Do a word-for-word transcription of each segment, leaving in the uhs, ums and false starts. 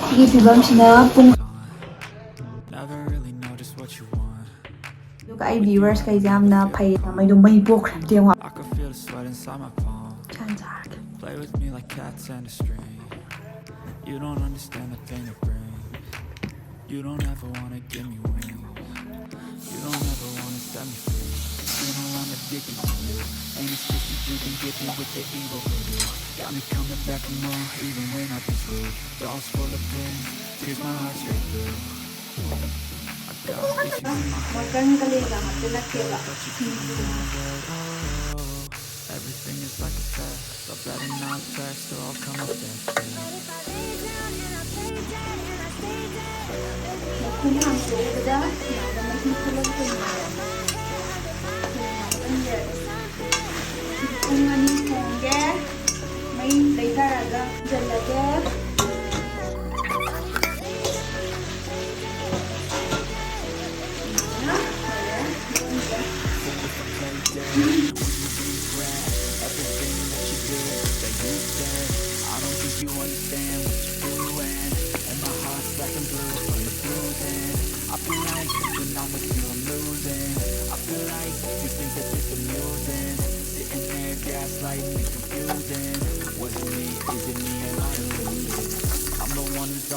ꯁꯤꯒꯤ ꯐꯤꯕꯝꯁꯤꯅ ꯄꯨꯡ ꯑꯗꯨꯒ ꯑꯩ viewers ꯈꯩꯁꯦ ꯌꯥꯝꯅ ꯐꯩ꯫ ꯃꯩꯗꯣ ꯃꯩ ꯄꯣꯛꯈ꯭ꯔꯦ ꯑꯝꯇ ꯌꯦꯡꯉꯣ꯫ ꯒ꯭ꯌꯥꯟ ꯇꯥꯔꯒꯦ꯫ You don't understand the pain it brings. You don't ever wanna give me wings. You don't ever wanna set me free. You know I'm addicted to you. And it's just that you can get me with the evil voodoo. Got me coming back for more, even when I've been screwed. Dolls full of pins, pierce my heart straight through. I got issues in my head. ꯃꯪꯒꯟꯒ ꯂꯩꯒ ꯍꯥꯞꯆꯤꯜꯂꯛꯀꯦꯕ꯫ Everything is like a test. I better not text or I'll come up dead. ꯃꯈꯨꯝ ꯍꯥꯡꯗꯣꯛꯎꯕꯗ ꯌꯥꯝꯅ ꯃꯍꯤ ꯊꯣꯛꯂꯛꯇꯣꯏꯅꯦꯕ꯫ ꯉꯥꯛꯇꯪ ꯂꯩꯔꯒ ꯄꯨꯡ ꯑꯅꯤ ꯊꯣꯡꯒꯦ꯫ ꯃꯩ ꯂꯩꯊꯔꯒ ꯊꯝꯖꯤꯜꯂꯒꯦ꯫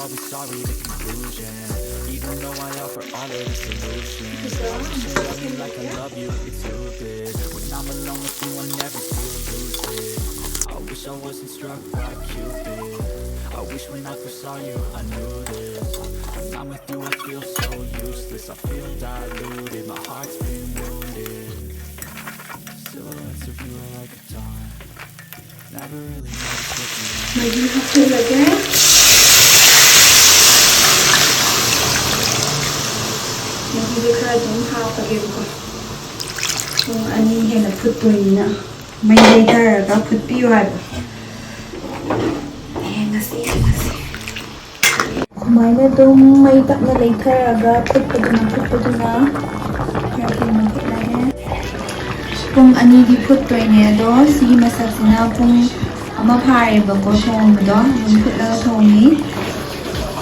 Always sorry, the conclusion. Even though I offer all of the solutions, you love me like I love you, it's stupid. When I'm alone with you, I never feel lucid. I wish I wasn't struck by Cupid. I wish when I first saw you, I knew this. When I'm with you, I feel so useless. I feel diluted, my heart's been wounded. Silhouettes of you are like a taunt. Never really noticed what you want. ꯃꯍꯤ ꯍꯥꯞꯆꯤꯜꯂꯒꯦ꯫ ꯃꯍꯤꯁꯦ ꯈꯔ ꯑꯗꯨꯝ ꯍꯥꯞꯄꯒꯦꯕꯀꯣ꯫ ꯄꯨꯡ ꯑꯅꯤ ꯍꯦꯟꯅ ꯐꯨꯠꯇꯣꯏꯅꯤꯅ ꯃꯩ ꯂꯩꯊꯔꯒ ꯐꯨꯠꯄꯤꯌꯨ ꯍꯥꯏꯕ꯫ ꯌꯦꯡꯉꯁꯤ, ꯌꯦꯡꯉꯁꯤ꯫ ꯁꯨꯃꯥꯏꯅ ꯑꯗꯨꯝ ꯃꯩ ꯇꯞꯅ ꯂꯩꯊꯔꯒ ꯐꯨꯠꯄꯗꯨꯅ, ꯐꯨꯠꯄꯗꯨꯅ ꯈꯔ ꯀꯨꯏꯅ ꯐꯨꯠꯂꯒꯦ꯫ ꯄꯨꯡ ꯑꯅꯤꯗꯤ ꯐꯨꯠꯇꯣꯏꯅꯦ, ꯑꯗꯣ ꯁꯤꯒꯤ ꯃꯁꯛꯁꯤꯅ ꯄꯨꯡ ꯑꯃ ꯐꯥꯔꯦꯕꯀꯣ ꯊꯣꯡꯕꯗꯣ, ꯑꯗꯨꯝ ꯐꯨꯠꯂꯒ ꯊꯣꯡꯉꯤ꯫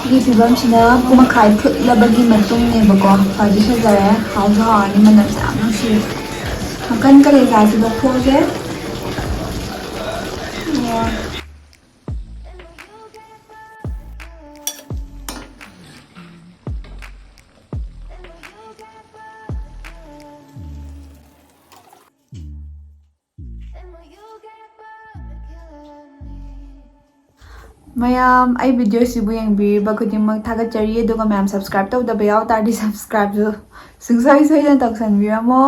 ꯁꯤꯒꯤ ꯐꯤꯕꯝꯁꯤꯅ ꯄꯨꯡ ꯃꯈꯥꯏ ꯐꯨꯠꯂꯕꯒꯤ ꯃꯇꯨꯡꯅꯦꯕꯀꯣ꯫ ꯐꯗꯤ ꯐꯖꯔꯦ, ꯍꯥꯎꯁꯨ ꯍꯥꯎꯔꯅꯤ, ꯃꯅꯝꯁꯦ ꯌꯥꯝ ꯅꯨꯡꯁꯤꯔꯦ꯫ ꯅꯥꯀꯟ ꯀꯂꯦꯖꯥꯁꯤ ꯂꯧꯊꯣꯛꯑꯒꯦ꯫ ꯃꯌꯥꯝ, ꯑꯩ ꯚꯤꯗꯤꯑꯣꯁꯤꯕꯨ ꯌꯦꯡꯕꯤꯔꯤꯕ ꯈꯨꯗꯤꯡꯃꯛ ꯊꯥꯒꯠꯆꯔꯤ꯫ ꯑꯗꯨꯒ ꯃꯌꯥꯝ, ꯁꯕꯁꯀ꯭ꯔꯥꯏꯕ ꯇꯧꯗꯕ ꯌꯥꯎ ꯇꯥꯔꯗꯤ ꯁꯕꯁꯀ꯭ꯔꯥꯏꯕꯁꯨ ꯁꯨꯡꯁꯣꯏ ꯁꯣꯏꯗꯅ ꯇꯧꯁꯟꯕꯤꯔꯝꯃꯣ꯫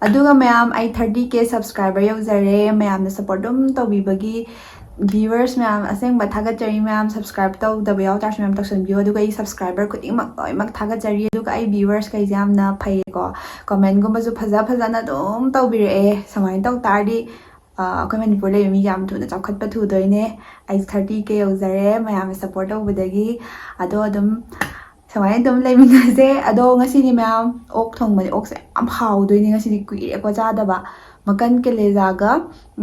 ꯑꯗꯨꯒ ꯃꯌꯥꯝ, ꯑꯩ ꯊꯥꯔꯇꯤ ꯀꯦ ꯁꯕꯁꯀ꯭ꯔꯥꯏꯕꯔ ꯌꯧꯖꯔꯦ꯫ ꯃꯌꯥꯝꯅ ꯁꯞꯄꯣꯔꯠ ꯑꯗꯨꯝ ꯇꯧꯕꯤꯕꯒꯤ, ꯚ꯭ꯌꯨꯋꯔꯁ ꯃꯌꯥꯝ, ꯑꯁꯦꯡꯕ ꯊꯥꯒꯠꯆꯔꯤ ꯃꯌꯥꯝ꯫ ꯁꯕꯁꯀ꯭ꯔꯥꯏꯕ ꯇꯧꯗꯕ ꯌꯥꯎ ꯇꯥꯔꯁꯨ ꯃꯌꯥꯝ ꯇꯧꯁꯟꯕꯤꯌꯣ꯫ ꯑꯗꯨꯒ ꯑꯩ ꯁꯕꯁꯀ꯭ꯔꯥꯏꯕꯔ ꯈꯨꯗꯤꯡꯃꯛ ꯂꯣꯏꯅꯃꯛ ꯊꯥꯒꯠꯆꯔꯤ꯫ ꯑꯗꯨꯒ ꯑꯩ ꯚ꯭ꯌꯨꯋꯔꯁꯈꯩꯁꯦ ꯌꯥꯝꯅ ꯐꯩꯌꯦꯀꯣ꯫ ꯀꯃꯦꯟꯒꯨꯝꯕꯁꯨ ꯐꯖ ꯐꯖꯅ ꯑꯗꯨꯝ ꯇꯧꯕꯤꯔꯛꯑꯦ꯫ ꯁꯨꯃꯥꯏꯅ ꯇꯧ ꯇꯥꯔꯗꯤ ꯑ, ꯑꯩꯈꯣꯏ ꯃꯅꯤꯄꯨꯔ ꯂꯩꯕ ꯃꯤꯁꯦ ꯌꯥꯝ ꯊꯨꯅ ꯆꯥꯎꯈꯠꯄ ꯊꯨꯗꯣꯏꯅꯦ꯫ ꯑꯩ ꯊꯥꯔꯇꯤ ꯀꯦ ꯌꯧꯖꯔꯦ ꯃꯌꯥꯝꯅ ꯁꯞꯄꯣꯔꯠ ꯇꯧꯕꯗꯒꯤ꯫ ꯑꯗꯣ ꯑꯗꯨꯝ ꯁꯨꯃꯥꯏꯅ ꯑꯗꯨꯝ ꯂꯩꯃꯤꯟꯅꯁꯦ꯫ ꯑꯗꯣ ꯉꯁꯤꯗꯤ ꯃꯌꯥꯝ ꯑꯣꯛ ꯊꯣꯡꯕꯅꯦ꯫ ꯑꯣꯛꯁꯦ ꯌꯥꯝ ꯍꯥꯎꯗꯣꯏꯅꯦ ꯉꯁꯤꯗꯤ, ꯀꯨꯏꯔꯦꯀꯣ ꯆꯥꯗꯕ꯫ ꯃꯀꯟ ꯀꯦꯂꯦꯖꯥꯒ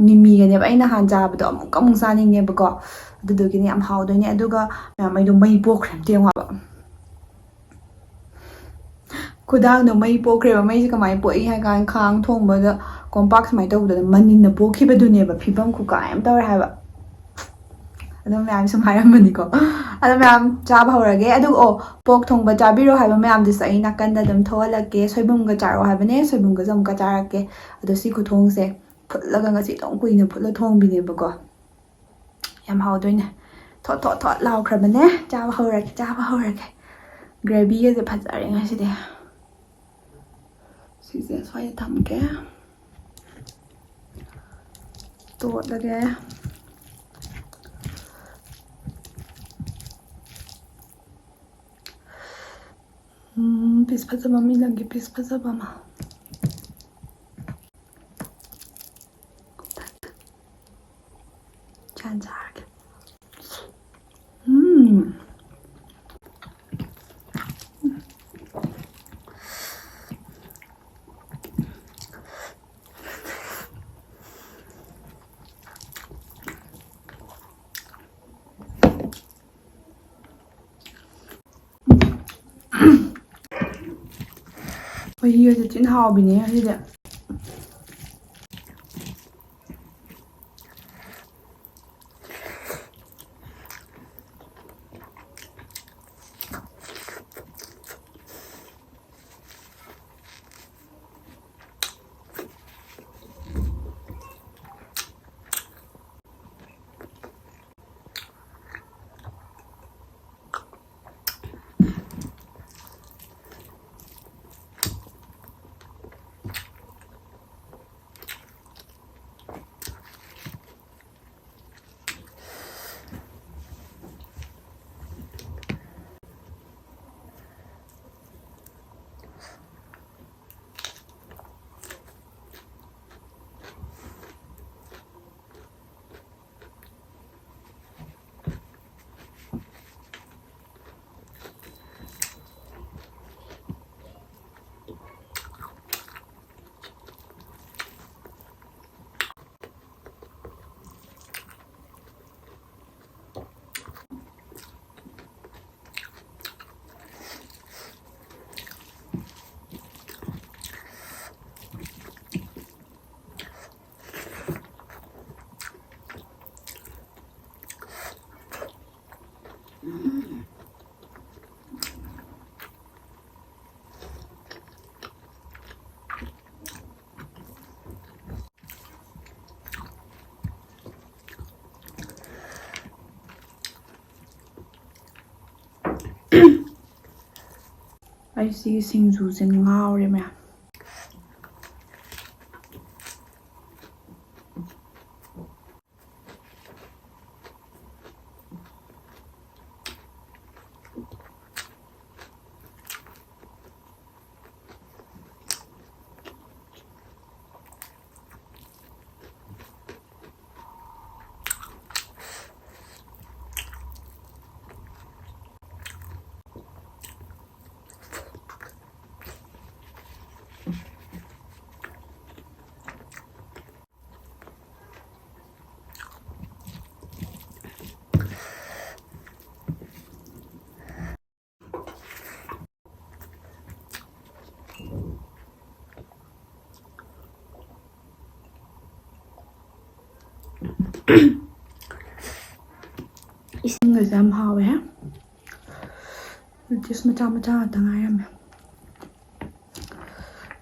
ꯃꯤꯃꯤꯒꯅꯦꯕ ꯑꯩ ꯅꯍꯥꯟ ꯆꯥꯕꯗꯣ, ꯑꯃꯨꯛꯀ ꯑꯃꯨꯛ ꯆꯥꯅꯤꯡꯉꯦꯕꯀꯣ꯫ ꯑꯗꯨꯗꯨꯒꯤꯅꯦ ꯌꯥꯝ ꯍꯥꯎꯗꯣꯏꯅꯦ꯫ ꯑꯗꯨꯒ ꯃꯌꯥꯝ, ꯑꯩꯗꯣ ꯃꯩ ꯄꯣꯛꯈ꯭ꯔꯦ ꯑꯝꯇ ꯌꯦꯡꯉꯣ ꯍꯥꯏꯕ꯫ ꯈꯨꯗꯥꯡꯗꯣ ꯃꯩ ꯄꯣꯛꯈ꯭ꯔꯦꯕ꯫ ꯃꯩꯁꯦ ꯀꯃꯥꯏꯅ ꯄꯣꯛꯏ ꯍꯥꯏ ꯀꯥꯟꯗ, ꯈꯥꯡ ꯊꯣꯡꯕꯗ ꯀꯣꯝꯄꯥꯛ ꯁꯨꯃꯥꯏꯅ ꯇꯧꯕꯗ ꯃꯅꯤꯟꯅ ꯄꯣꯛꯈꯤꯕꯗꯨꯅꯦꯕ꯫ ꯐꯤꯕꯝ ꯈꯨꯀꯥꯏ ꯑꯃ ꯇꯧꯔꯦ ꯍꯥꯏꯕ꯫ ꯑꯗꯣ ꯃꯌꯥꯝ ꯁꯨꯝ ꯍꯥꯏꯔꯝꯕꯅꯤꯀꯣ꯫ ꯑꯗꯣ ꯃꯌꯥꯝ ꯆꯥꯕ ꯍꯧꯔꯒꯦ꯫ ꯑꯗꯨꯒ ꯑꯣ, ꯄꯣꯛ ꯊꯣꯡꯕ ꯆꯥꯕꯤꯔꯣ ꯍꯥꯏꯕ ꯃꯌꯥꯝꯗꯨꯁꯨ ꯑꯩ ꯅꯥꯀꯟꯗ ꯑꯗꯨꯝ ꯊꯣꯛꯍꯜꯂꯛꯀꯦ꯫ ꯁꯣꯏꯕꯨꯝꯒ ꯆꯥꯔꯛꯑꯣ ꯍꯥꯏꯕꯅꯦ, ꯁꯣꯏꯕꯨꯝꯒꯁꯨ ꯑꯃꯨꯛꯀ ꯆꯥꯔꯛꯀꯦ꯫ ꯑꯗꯣ ꯁꯤ ꯈꯨꯊꯣꯡꯁꯦ ꯐꯨꯠꯂꯒ, ꯉꯁꯤ ꯑꯗꯨꯝ ꯀꯨꯏꯅ ꯐꯨꯠꯂ ꯊꯣꯡꯕꯤꯅꯦꯕꯀꯣ꯫ ꯌꯥꯝ ꯍꯥꯎꯗꯣꯏꯅꯦ꯫ ꯊꯣꯠ ꯊꯣꯠ ꯊꯣꯠ ꯂꯥꯎꯈ꯭ꯔꯕꯅꯦ꯫ ꯆꯥꯕ ꯍꯧꯔꯒꯦ, ꯆꯥꯕ ꯍꯧꯔꯒꯦ꯫ ꯒ꯭ꯔꯦꯚꯤꯒꯁꯦ ꯐꯖꯔꯦ ꯉꯁꯤꯗꯤ꯫ ꯁꯤꯁꯦ ꯁ꯭ꯋꯥꯏꯗ ꯊꯝꯒꯦ꯫ ꯇꯣꯠꯂꯒꯦ꯫ ꯎꯝ, ꯄꯤꯁ ꯐꯖꯕ ꯑꯃ ꯏꯜꯂꯝꯒꯦ, ꯄꯤꯁ ꯐꯖꯕ ꯑꯃ꯫ ꯆꯥꯟ ꯆꯥꯔꯒꯦ꯫ ꯎꯝ꯫ ꯃꯍꯤꯒꯁꯦ ꯊꯤꯅ ꯍꯥꯎꯕꯤꯅꯦ ꯉꯁꯤꯗꯤ꯫ ꯑꯩ ꯁꯤꯒꯤ ꯁꯤꯡꯖꯨꯁꯦ ꯉꯥꯎꯔꯦ ꯃꯌꯥꯝ꯫ ꯏꯁꯤꯡꯒꯁꯦ ꯌꯥꯝ ꯍꯥꯎꯋꯦ꯫ Lettuce ꯃꯆꯥ ꯃꯆꯥ ꯉꯥꯛꯇ ꯉꯥꯏꯔꯝꯃꯦ꯫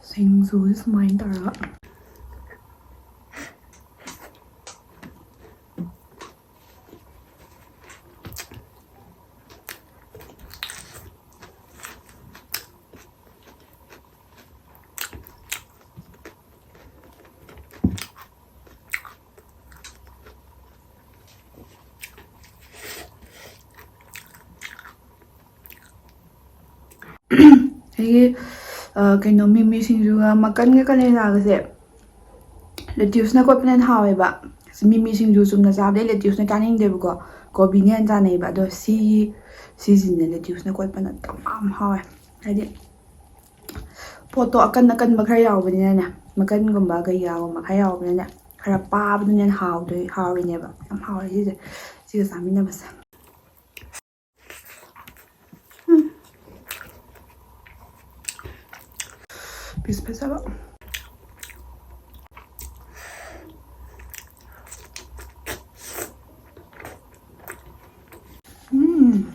ꯁꯤꯡꯖꯨꯁꯦ ꯁꯨꯃꯥꯏꯅ ꯇꯧꯔꯒ꯫ ꯑꯩꯒꯤ, ꯑ, ꯀꯩꯅꯣ, ꯃꯤꯃꯤ ꯁꯤꯡꯖꯨꯒ ꯃꯀꯟꯒ ꯀꯂꯦꯖꯥꯒꯁꯦ lettuceꯅ ꯀꯣꯠꯄꯅ ꯍꯦꯟꯅ ꯍꯥꯎꯋꯦꯕ꯫ ꯃꯤꯃꯤ ꯁꯤꯡꯖꯨ ꯆꯨꯝꯅ ꯆꯥꯕꯗꯤ lettuceꯅ ꯆꯥꯅꯤꯡꯗꯦꯕꯀꯣ, ꯀꯣꯕꯤꯅ ꯍꯦꯟꯅ ꯆꯥꯅꯩꯕ꯫ ꯑꯗꯣ ꯁꯤꯒꯤ, ꯁꯤꯁꯤꯅꯦ lettuceꯅ ꯀꯣꯠꯄꯅ ꯌꯥꯝ ꯍꯥꯎꯋꯦ꯫ ꯍꯥꯏꯗꯤ ꯄꯣꯠꯇꯣ ꯑꯀꯟ ꯑꯀꯟꯕ ꯈꯔ ꯌꯥꯎꯕꯅꯤꯅꯅꯦ, ꯃꯀꯟꯒꯨꯝꯕ ꯀꯩꯀꯥꯒꯨꯝꯕ ꯈꯔ ꯌꯥꯎꯕꯅꯤꯅ ꯈꯔ ꯄꯥꯕꯗꯨꯅ ꯍꯦꯟꯅ ꯍꯥꯎꯗꯣꯏ-, ꯍꯥꯎꯔꯤꯅꯦꯕ꯫ ꯌꯥꯝ ꯍꯥꯎꯔꯦ ꯁꯤꯁꯦ, ꯁꯤꯒ ꯆꯥꯃꯤꯟꯅꯕꯁꯦ꯫ ꯎꯝ꯫ Piece ꯐꯖꯕ꯫ ꯎꯝ꯫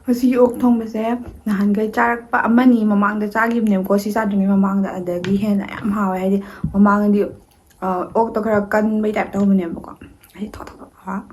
ꯉꯁꯤꯒꯤ ꯑꯣꯛ ꯊꯣꯡꯕꯁꯦ ꯅꯍꯥꯟꯈꯩ ꯆꯥꯔꯛꯄ ꯑꯃꯅꯤ ꯃꯃꯥꯡꯗ ꯆꯥꯈꯤꯕꯅꯦꯕꯀꯣ, ꯁꯤ ꯆꯥꯗ꯭ꯔꯤꯉꯩ ꯃꯃꯥꯡꯗ, ꯑꯗꯒꯤ ꯍꯦꯟꯅ ꯌꯥꯝ ꯍꯥꯎꯋꯦ꯫ ꯍꯥꯏꯗꯤ ꯃꯃꯥꯡꯗꯗꯤ, ꯑ, ꯑꯣꯛꯇꯣ ꯈꯔ ꯀꯟꯕꯩ ꯇꯥꯏꯞ ꯇꯧꯕꯅꯦꯕꯀꯣ꯫ ꯑꯩ ꯊꯣꯠ ꯊꯣꯠ ꯊꯣꯠ꯫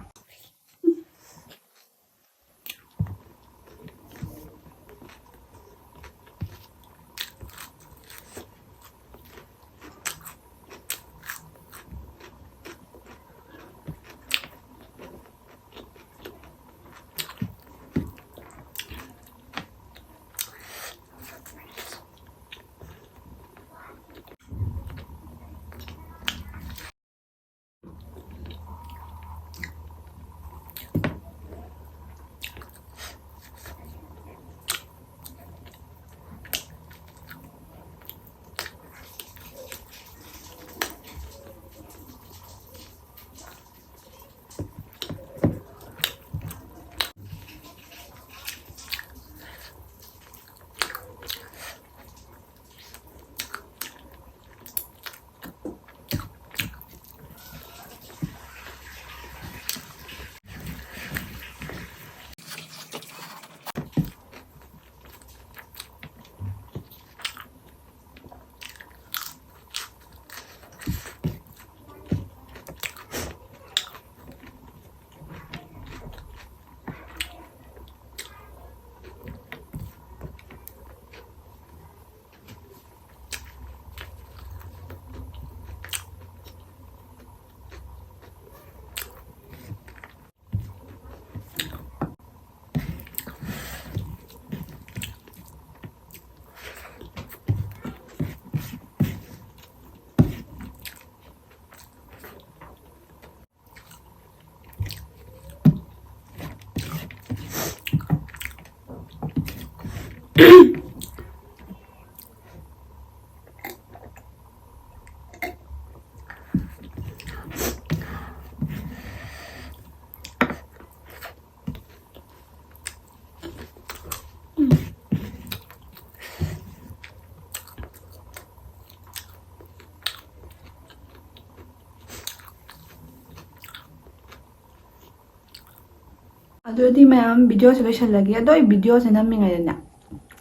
ꯑꯗꯨꯗꯤ ꯃꯌꯥꯝ videoꯁꯦ ꯂꯣꯏꯁꯜꯂꯒꯦ꯫ ꯑꯗꯣ ꯑꯩ videoꯁꯦ ꯅꯝꯃꯤꯉꯩꯗꯅꯦ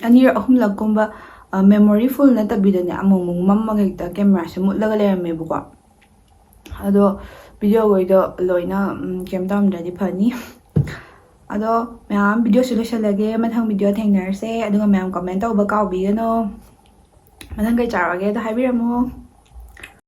ꯑꯅꯤꯔꯛ ꯑꯍꯨꯝꯂꯛꯀꯨꯝꯕ memory full ꯅꯠꯇꯕꯤꯗꯅꯦ ꯑꯃꯨꯛ ꯑꯃꯨꯛ ꯃꯝꯃꯒ ꯍꯦꯛꯇ cameraꯁꯦ ꯃꯨꯠꯂꯒ ꯂꯩꯔꯝꯃꯦꯕꯀꯣ꯫ ꯑꯗꯣ videoꯈꯩꯗꯣ ꯂꯣꯏꯅ ꯀꯩꯝ ꯇꯧꯔꯝꯗ꯭ꯔꯗꯤ ꯐꯅꯤ꯫ ꯑꯗꯣ ꯃꯌꯥꯝ videoꯁꯦ ꯂꯣꯏꯁꯜꯂꯒꯦ꯫ ꯃꯊꯪ video ꯊꯦꯡꯅꯔꯁꯦ꯫ ꯑꯗꯨꯒ ꯃꯌꯥꯝ comment ꯇꯧꯕ ꯀꯥꯎꯕꯤꯒꯅꯣ꯫ ꯃꯊꯪ ꯀꯩ ꯆꯥꯔꯛꯑꯒꯦꯗꯣ ꯍꯥꯏꯕꯤꯔꯝꯃꯣ꯫